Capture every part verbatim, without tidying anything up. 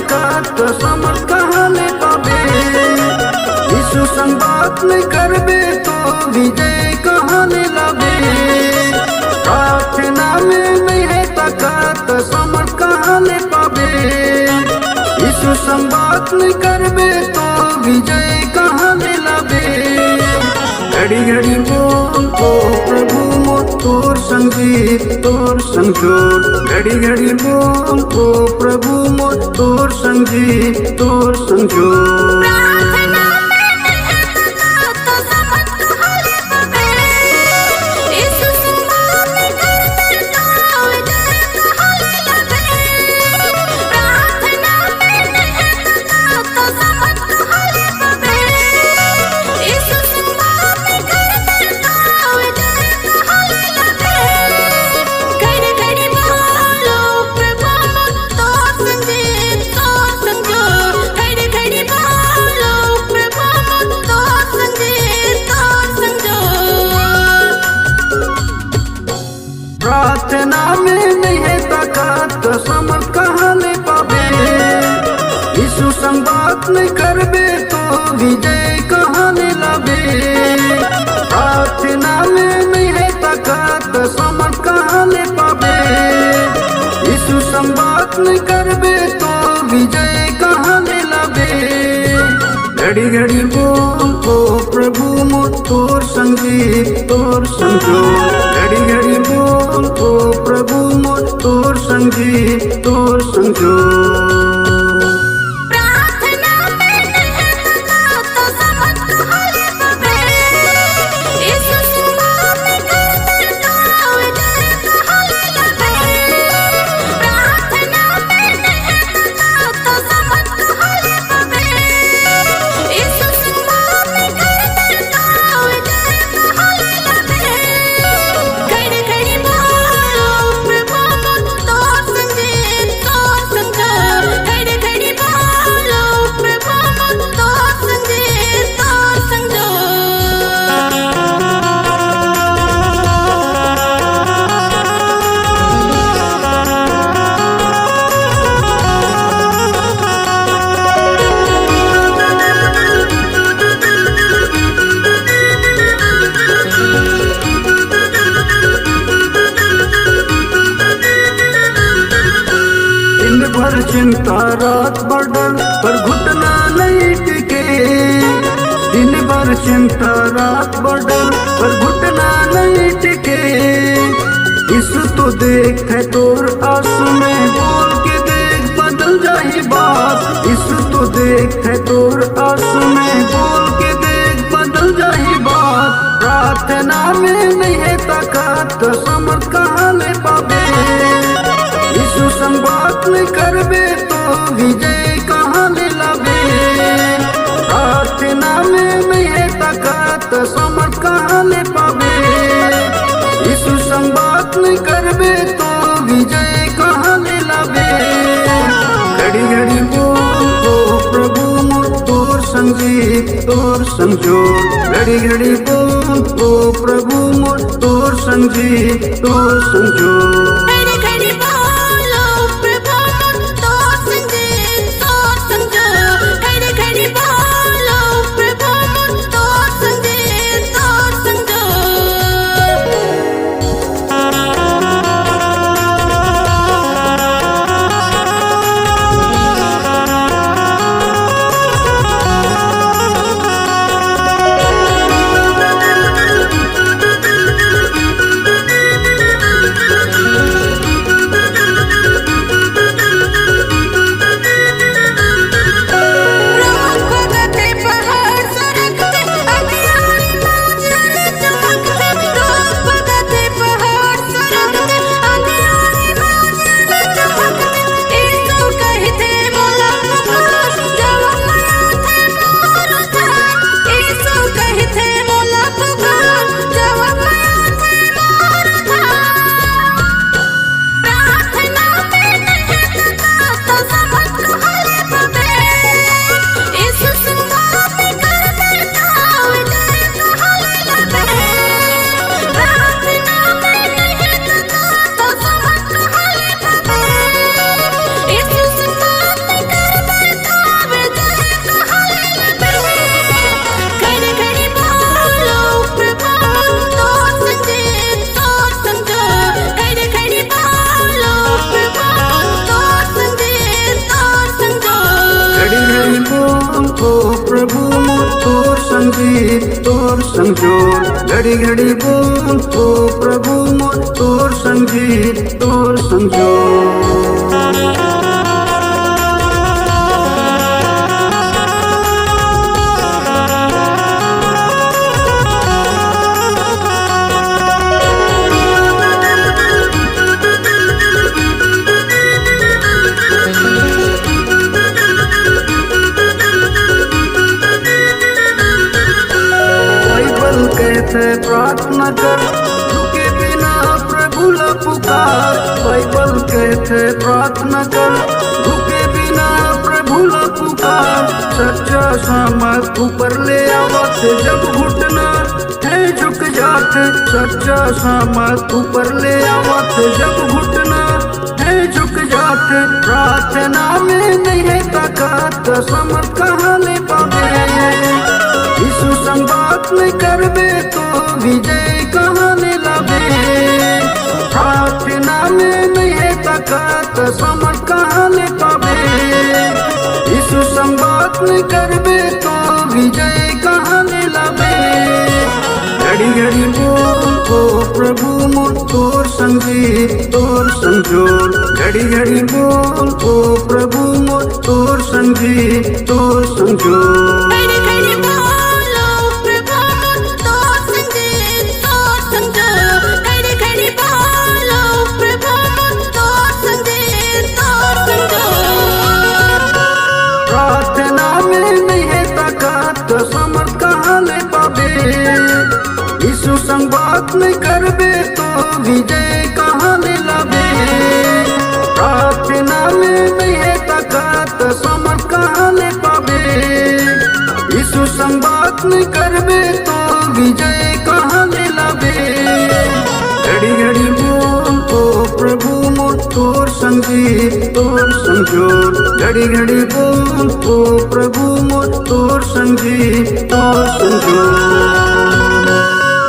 ताकत समर्थ कहाँ ले पाबे? यीशु संग बात नहीं करबे तो विजय कहाँ ले लाबे? प्रार्थना में नहीं है ताकत समर्थ कहाँ ले पाबे? यीशु संग बात नहीं करबे तो विजय कहाँ ले लाबे? घड़ी घड़ी बोल ओ प्रभु मोर तोर संग जी, तोर संग जोर। घड़ी घड़ी बोल ओ प्रभु मोर तोर संग जी, तोर संग जोर। प्रार्थना में नहीं है ताकत समर्थ कहाँ ले पाबे? यीशु संग बात नहीं करबे तो विजय कहाँ ले लाबे? प्रार्थना में नहीं है ताकत समर्थ कहाँ ले पाबे? यीशु संग बात नहीं करबे तो विजय कहाँ ले लाबे? घड़ी घड़ी बोल ओ प्रभु मोर तोर संग जी, तोर संग जोर। घड़ी घड़ी बोल ओ प्रभु मोर तोर संग जी, तोर संग जोर। प्रार्थना में नहीं है ताकत समर्थ कहाँ ले पाबे? यीशु संग बात नहीं करबे तो विजय कहाँ ले लाबे? प्रार्थना में नहीं है ताकत समर्थ कहाँ ले पाबे? यीशु संग बात नहीं करबे तो विजय कहाँ ले लाबे? घड़ी घड़ी बोल ओ प्रभु मोर तोर संग जी, तोर संग जोर। घड़ी घड़ी बोल ओ प्रभु मोर तोर संग जी, तोर संग जोर। प्रार्थना में नहीं है ताकत समर्थ कहाँ ले पाबे? यीशु संग बात नहीं करबे तो विजय कहाँ ले लाबे? प्रार्थना में नहीं है ताकत समर्थ कहाँ ले पाबे? यीशु संग बात नहीं करबे तो विजय कहाँ ले लाबे? घड़ी घड़ी बोल ओ प्रभु मोर तोर संग जी, तोर संग जोर। घड़ी घड़ी बोल ओ प्रभु मोर तोर संग जी, तोर संग जोर। दिन भर चिंता रात भर डर, पर घुटना नहीं टिके। दिन भर चिंता रात भर डर, पर घुटना नहीं टिके। यीशु तो देखे तोर आंसू में, बोल के देख बदल जाही बात। यीशु तो देखे तोर आंसू में, बोल के देख बदल जाही बात। प्रार्थना में नहीं है ताकत, समर्थ कहाँ ले पाबे? यीशु संग बात नहीं करबे तो विजय कहाँ ले लाबे? प्रार्थना में नहीं है ताकत, समर्थ कहाँ ले पाबे? यीशु संग बात नहीं करबे तो विजय कहाँ ले लाबे? घड़ी घड़ी बोल ओ प्रभु मोर तोर संग जी, तोर संग जोर। घड़ी घड़ी बोल ओ प्रभु मोर तोर संग जी, तोर संग जोर। घड़ी घड़ी बोल ओ प्रभु मोर तोर संग जी, तोर संग जोर। घड़ी घड़ी बोल ओ प्रभु मोर तोर संग जी, तोर संग जोर। तोर संजोर। घड़ी घड़ी बोल ओ प्रभु मोर, तोर संग जी तोर संजोर। बाइबल कहथे प्रार्थना कर, रुके बिना प्रभु ला पुकार। बाइबल कहथे प्रार्थना कर, रुके बिना प्रभु ला पुकार। सच्चा सामर्थ ऊपर ले आवत जब घुटना हे झुक जात, सच्चा सामर्थ ऊपर ले आवत जब घुटना हे झुक जात। प्रार्थना में नहीं है ताकत, सामर्थ कहाँ ले पाबे? यीशु संग बात नहीं करबे तो विजय कहाँ ले लाबे? प्रार्थना में नहीं है ताकत, सामर्थ कहाँ ले पाबे? यीशु संग बात नहीं करबे तो विजय कहाँ ले लाबे? घड़ी घड़ी बोल ओ प्रभु मोर, तोर संग जी तोर संजोर। घड़ी घड़ी बोल ओ प्रभु मोर, तोर संग जी तोर संजोर। घड़ी घड़ी बोल ओ प्रभु मोर, तोर संग जी तोर संजोर। घड़ी घड़ी बोल ओ प्रभु मोर, तोर संग जी तोर संजोर। प्रार्थना में नहीं है ताकत, सामर्थ कहाँ ले पाबे? यीशु संग बात नहीं करबे तो विजय कहाँ ले लाबे? प्रार्थना में नहीं है ताकत, सामर्थ कहाँ ले पाबे? यीशु संग बात नहीं करबे तो विजय कहाँ ले लाबे? घड़ी घड़ी बोल ओ प्रभु मोर, तोर संग जी तोर संजोर। घड़ी घड़ी बोल ओ प्रभु मोर, तोर संग जी तोर संजोर।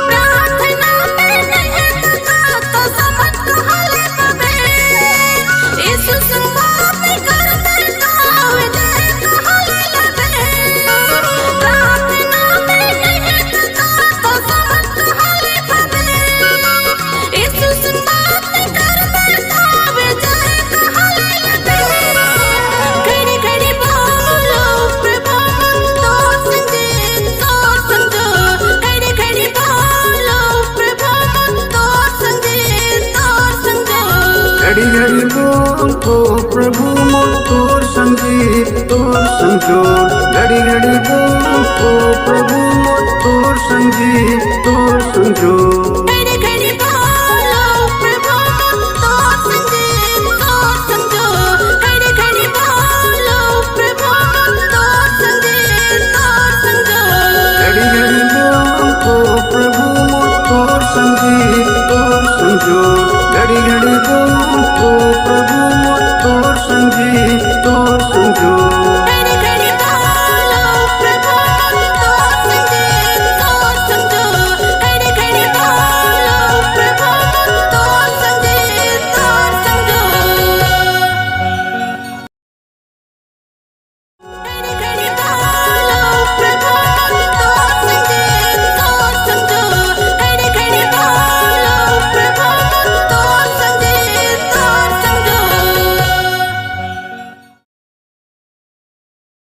प्रार्थना में नहीं है ताकत, सामर्थ कहाँ ले पाबे? यीशु संग बात नहीं करबे तो विजय कहाँ ले लाबे? प्रार्थना में नहीं है ताकत, सामर्थ कहाँ ले पाबे? यीशु संग बात नहीं करबे तो विजय कहाँ ले लाबे? घड़ी घड़ी बोल ओ प्रभु मोर, तोर संग जी तोर संजोर। घड़ी घड़ी बोल ओ प्रभु मोर, तोर संग जी तोर संजोर। घड़ी घड़ी बोल ओ प्रभु मोर, तोर संग जी तोर संजोर। घड़ी घड़ी बोल ओ प्रभु मोर, तोर संग जी तोर संजोर। घड़ी घड़ी बोल ओ प्रभु मोर, तोर संग जी तोर संजोर। घड़ी घड़ी बोल ओ प्रभु मोर, तोर संग जी तोर संजोर। घड़ी घड़ी बोल ओ प्रभु मोर, तोर संग जी तोर संजोर। घड़ी घड़ी बोल ओ प्रभु मोर, तोर संग जी तोर संजोर। घड़ी